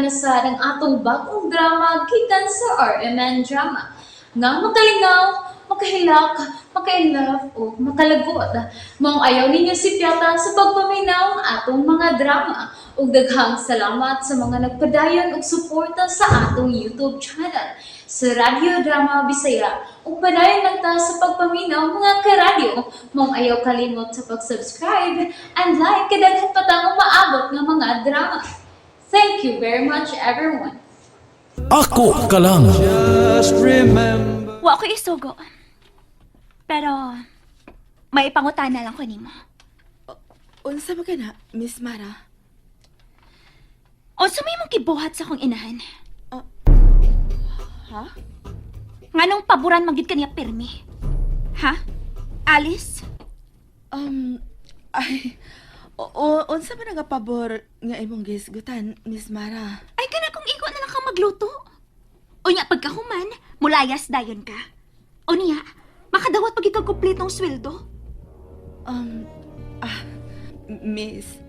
na sad ang atong bag-ong drama gikan sa RMN Drama. Nga makalingaw, makahilak, maka-inlove o makalagot. Maong ayaw ninyo sipyata sa pagpaminaw ang atong mga drama. Ug daghang salamat sa mga nagpadayon og suporta sa atong YouTube channel sa Radyo Drama Bisaya. Ug padayon lang ta sa pagpaminaw, mga karadyo. Maong ayaw kalimot sa pag-subscribe and like kay daghan pa tang umaabot nga mga drama. Thank you very much, everyone. Ako ka lang. Wa ko isugo. Pero may pangutana lang ko nimo. Unsa man ka na, Miss Mara? Unsa may imong gibuhat sa akong inahan? Ha? Nganong paboran man gid kaniya pirmi? Ha? Alice? Ay, unsa man nga pabor nga imong gisgutan, Miss Mara? Ay kana kung ikaw na lang kang magluto. Unya pagkahuman, mulayas dayon ka. O niya, makadawat pag ikaw kumpletong sweldo. Um, ah, Miss,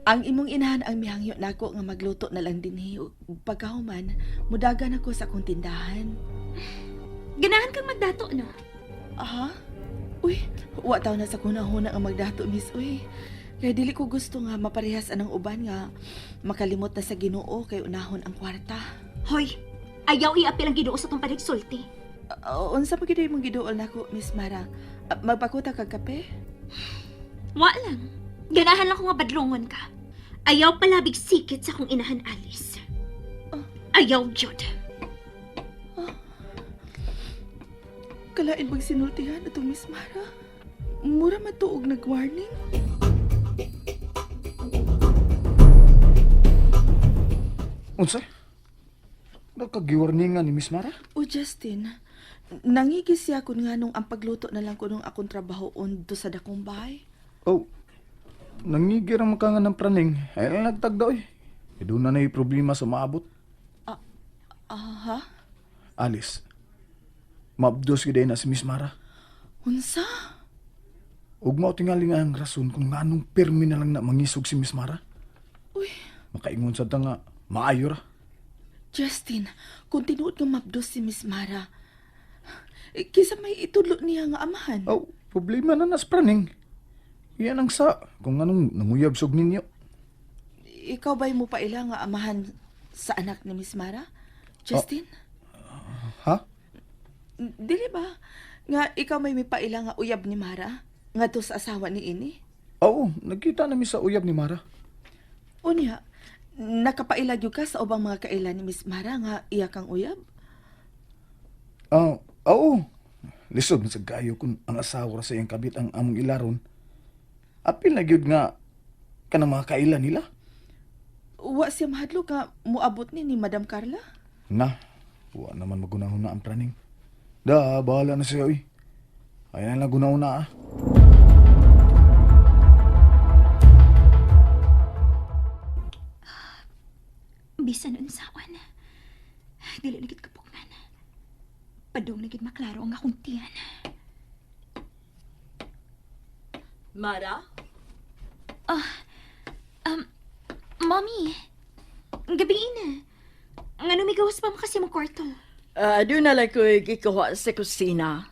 ang imong inahan ang mihangyo nako nga magluto na lang dinhi ug pagkahuman, mudagan ako sa akong tindahan. Ganahan kang magdato, no? Aha? Uy, wa taw na sa kunahuna ang magdato, Miss. Uy, kay dili ko gusto nga maparehas anang uban nga makalimot na sa Ginoo kay unahon ang kwarta. Hoy, ayaw iapil ang Ginoo sa tong panagsulti. Unsa pa gid imong giduol nako, Miss Mara? Ah, magpakuta kag kape? Wa lang. Ganahan lang ko nga badlongon ka. Ayaw palabig sikit sa akong inahan, Alice. Ayaw, jud. Kalain bang sinultihan atong Miss Mara? Mura matuog nag-warning? Unsa? Nagkagiwarningan ni Miss Mara? O Justin, nangigis siya kun nga nung ang pagluto na lang ko nung akong trabaho on do sa dakong bahay. Oh, nangigir ang makanga ng praning. Ay lang nagtagda oy. Eh, doon na na'y problema sa maabot. Aha? Alice, maabdos gyud na si Miss Mara. Unsa? Ug mao tingali nga ang rason kung nganong pirmi na lang na mangisog si Miss Mara. Uy, Makaingon sad ta nga maayo ra. Justin, kung tinuod nga mabdos si Miss Mara, eh, kisa may itudlo niya nga amahan. Oh, problema na nas praning. Iyan ang sa kung anong nanguyab sog ninyo. Ikaw ba'y mo paila nga amahan sa anak ni Miss Mara? Justin? Ha? Dili ba? Nga ikaw may mipaila nga uyab ni Mara? Nga to sa asawa ni ini? Oo, nagkita na mi sa uyab ni Mara. Unya, nakapaila gyud ka sa ubang mga kaila ni Miss Mara nga iya kang uyab? Ah, oo. Lisod man sa gayo kung ang asawa ra sa iyang kabit ang among ilaron. Apil na gyud nga kanang mga kaila nila. Wa siya mahadlok nga moabot ni Madam Carla? Na, wa naman magunahon na ang praning. Da, bahala na siya, uy. Ay na lang gunahon na ah. Bisan unsaon. Dili na gid kapugnan. Padung na gid maklaro ang akong tiyan. Mara? Mommy, gabi na. Nga numigawas pa mo kasi mo kwarto. Ah, doon na lang ko'y gikuha sa kusina.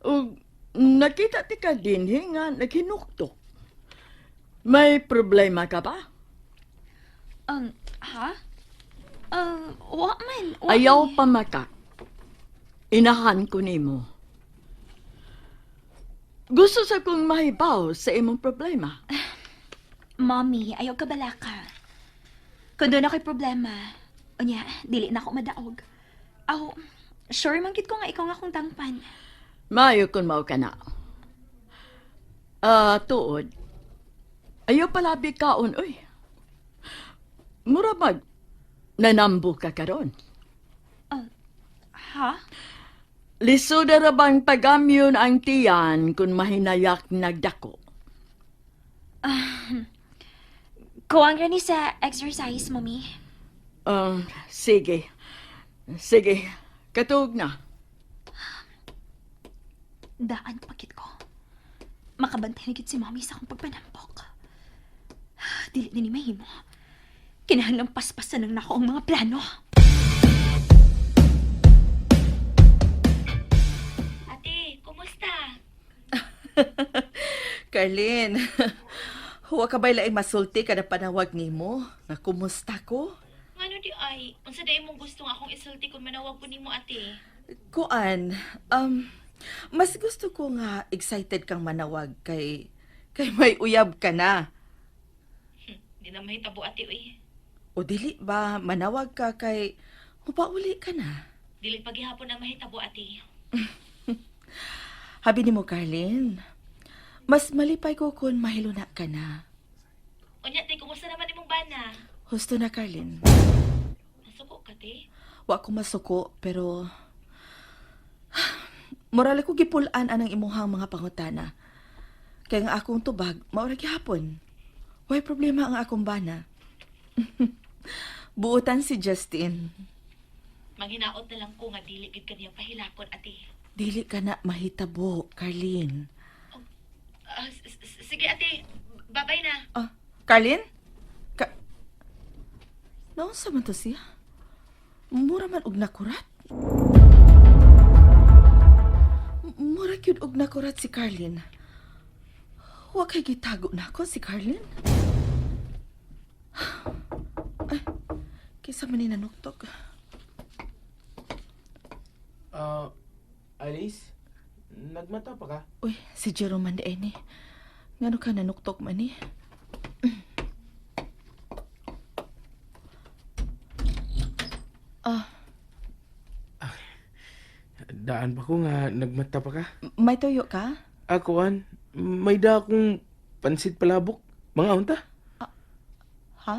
Ug nakita ti ka dinhi nga naghinuktok. May problema ka ba? Ha? Wa man. Wa Ayaw man. pa maka. Inahan ko nimo. Gusto sa kong mahibaw sa imong problema. Mommy, ayaw ka balaka. Kung doon ako'y problema, unya, dili na ako madaog. Aw, sure man gid ko nga ikaw nga akong tangpan. Maayo kung mao ka na. Ah, tuod. Ayaw palabi kaon, oy. Mura mag nanambo ka karon. Ha? Lisod ra bang pagamyon ang tiyan kung mahinayak nagdako? Kuwang ra ni sa exercise, Mommy. Sige. Sige, katug na. Daan pakit ko. Makabantay na gid si Mommy sa akong pagpanampok. Dili na ni mahimo. Kinahanglang paspasan ng nako ang mga plano. Ate, kumusta? Carlin, huwa ka ba'y laing masulti kada panawag nimo? Nga kumusta ko? Ngano di ay, unsa day imong gusto nga akong isulti kung manawag ko nimo ate? Kuan, mas gusto ko nga excited kang manawag kay kay may uyab ka na. Di na mahitabo ate uy. O dili ba manawag ka kay mupauli ka na? Dili pagihapon na mahitabo ate. Habi nimo Carlin, mas malipay ko kung mahiluna ka na. Unya te, kumusta naman imong bana? Husto na, Carlin. Nasuko ka te? Wa ko masuko, pero moral ko gipulaan anang imuhang mga pangutana. Kaya nga akong tubag, maura gihapon. Way problema ang akong bana. Buotan si Justin. Manghinaot na lang ko nga dili gid kaniya pahilakon ate. Dili ka na mahitabo, Carlin. Ah, sige ate, babay na. Ah, Carlin? Ka Naunsa man to siya? Mura man og nakurat. Mura gyud og nakurat si Carlin. Wa kay gitago nako si Carlin. Ay, kaysa man ni nanuktok. Ah, Alice? Nagmata pa ka? Uy, si Jerome man di ni. Ngano ka nanuktok man ni? Ah, Daan pa ko nga nagmata pa ka. may tuyo ka? Ako an, may da akong pansit palabok. Mga unta. Ha?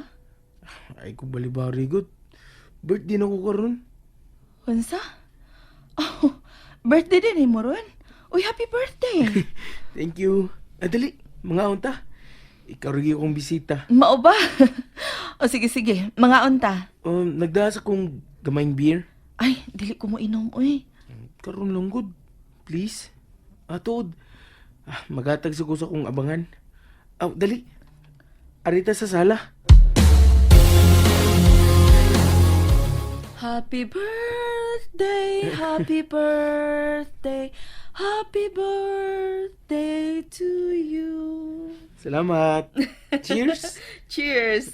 Ay ko balibari good. Birthday na ko karon. Unsa? Oh, birthday din eh mo ron. Uy, happy birthday. Thank you. Adali, mga unta. Ikaw rin akong bisita. Mao ba? O sige, sige. Mga unta. Nagdala sa kong gamayng beer. Ay, dili ko mo inom, uy. Karon lang good. Please. Tuod. Ah, magatag sa ko sa kong abangan. Aw, dali. Arita sa sala. Happy birthday, happy birthday, happy birthday to you. Salamat. Cheers. Cheers.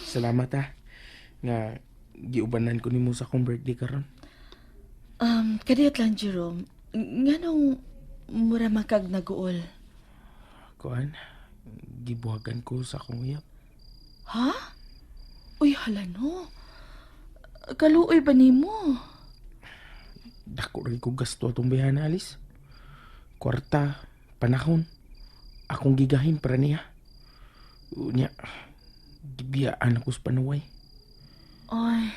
Salamat ah. Nga giubanan ko nimo sa akong birthday karon. Kadiyot lang, Jerome. Nganong mura makag naguol? Kuan, gibuhagan ko sa akong uyab. Ha? Uy, hala no. Kaluoy ba nimo? Dako rin ko gasto atong bayana alis. Kwarta, panahon. Akong gigahin para niya. Unya, gibiyaan ako sa panuway. Ay.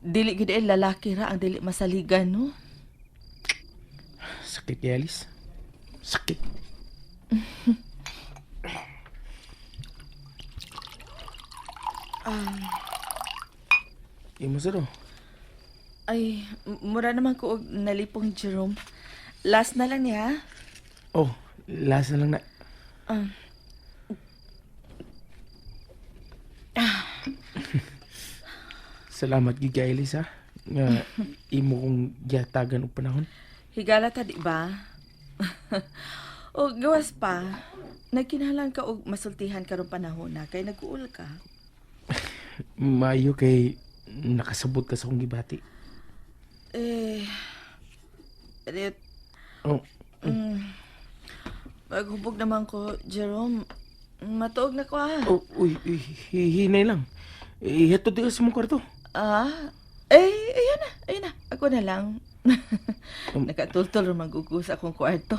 Dili gid eh lalaki ra ang dili masaligan no. Sakit kay Alice. Sakit. Imo sa do. Ay, mura naman ko og nalipong Jerome. Last na lang niya. Oh, last na lang na. Ah. Salamat gid kay Alice ha. Nga imo kong gihatagan og panahon. Higala ta di ba? O gawas pa. Nagkinahanglan ka og masultihan karong panahon na kay nag-uol ka. Maayo kay nakasabot ka sa akong gibati. Eh, Rit, Oh, maghubog naman ko, Jerome. Matuog na ko ha. oh uy, uy, hinay lang. Ihatod di ka sa mong kwarto. Ah, eh, ayun na, ayun na. Ako na lang. Nakatultol magugo sa akong kwarto.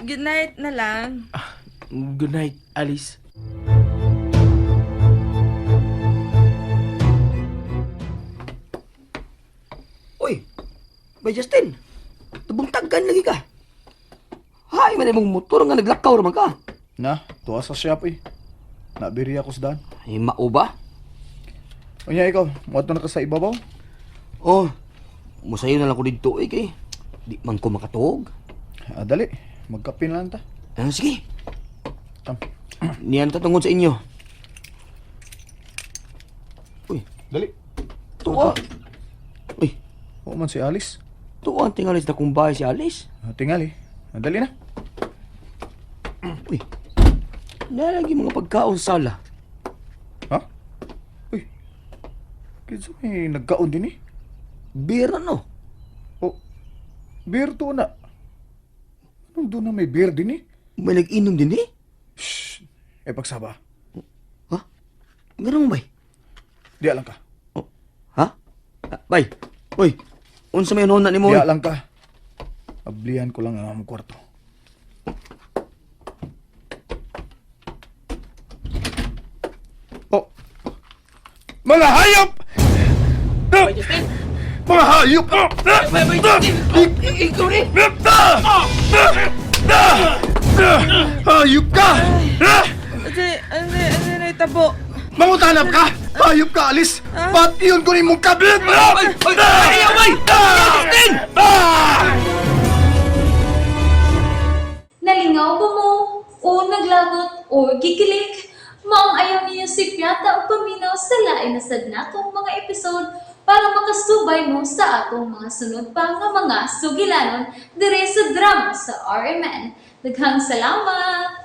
Good night na lang. Ah, good night, Alice. Uy, Bay Justin, tubong tagkan lagi ka. Hay, man imong motor nga naglakaw raman ka. Na, tuwa sa shop eh. Nabiri ako sa daan. Ay, mao ba? Unya ikaw, muadto na ka sa ibabaw. Oh, musayo na lang ko didto eh kay. Di man ko makatuog. Ah, dali, magkape na lang ta. Ah, sige. Tam. Niyan ta tungod sa inyo. Uy, Dali. tuwa. Uy, Oo man si Alice. tuwa ang tingalis na kung bahay si Alice. Ah, tingali. Ah, dali na. Uy, nalagi mga pagkaon sa sala. Ha? Uy. Kinsa may nagkaon din eh? Bira no. Oh, beer to na. Anong doon na may beer din eh? May nag-inom din eh. Shh. Eh, pagsaba. Ha? Ganun mo bay? Diya lang ka. Oh. Ha? Ah, bay. Uy, unsa may unhon na nimo? Diya lang ka. Ablihan ko lang ang among kwarto. Oh. Mga hayop! Mga hayop! Ikaw rin! Hayop ka! Ate, ano, ano na itabo? Mangutanap ka! Hayop ka, Alice! Pati yun ko ni mong kabit! Ay, ay, ay! Justin! Nalingaw ba mo? O naglagot o gikilig? Maong ayaw niyo si Piata o paminaw sa lain na sad natong mga episode para makasubay mo sa atong mga sunod pa nga mga sugilanon dire sa drama sa RMN. Daghang salamat!